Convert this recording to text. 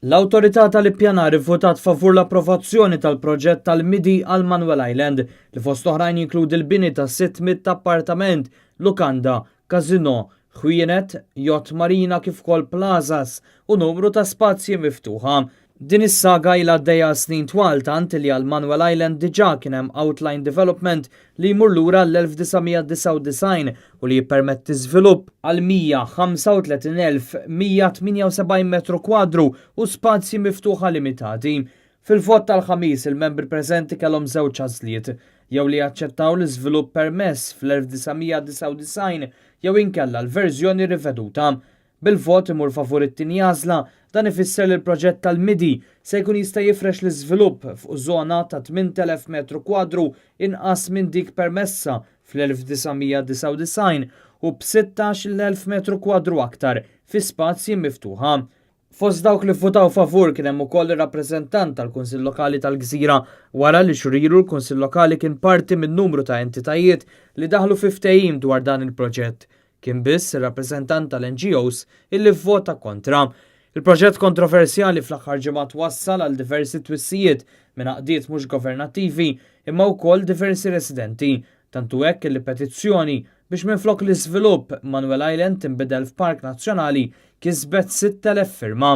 L-Awtorità tal-Ippjanar ivvutat favur l-approvazzjoni tal-proġett tal-MIDI għal Manuel Island li fost oħrajn jinkludi l-bini ta' 600 appartament, lukanda, każinò, ħwienet, yacht marina kif ukoll plazas u numru ta' spazji miftuħa. Din is-saga ilha għaddejja snin twal tant li għal Manuel Island diġà kien hemm outline development li jmur lura l-1999 u li jippermetti żvilupp għal 135,178 metru kwadru u spazji miftuħa limitati. Fil-vot tal-Ħamis il-membri preżenti kellhom żewġ għażliet, jew li jaċċettaw l-iżvilupp permess fl-1999 jew inkella l-verżjoni riveduta. Bil-vot imur favur it-tieni għażla, dan ifisser li l-proġett tal-MIDI se jkun jista' jifrex l-iżvilupp fuq żona ta' 8,000 metru kwadru inqas minn dik permessa fl-1999 u b'16,000 metru kwadru aktar fi spazji miftuħa. Fost dawk li vvutaw favur kien hemm ukoll ir-rappreżentant tal-Kunsill Lokali tal-Gżira wara li xhur ilu l-Kunsill Lokali kien parti minn numru ta' entitajiet li daħlu fi ftehim dwar dan il-proġett. Kien biss ir-rappreżentant tal-NGOs illi vvota kontra. Il-proġett kontroversjali fl-aħħar ġimgħat wassal għal diversi twissijiet minn għaqdiet mhux governattivi imma wkoll diversi residenti. Tantu hekk li petizzjoni biex minflok l-iżvilupp Manuel Island tinbidel f'Park Nazzjonali kisbet 6,000 firma.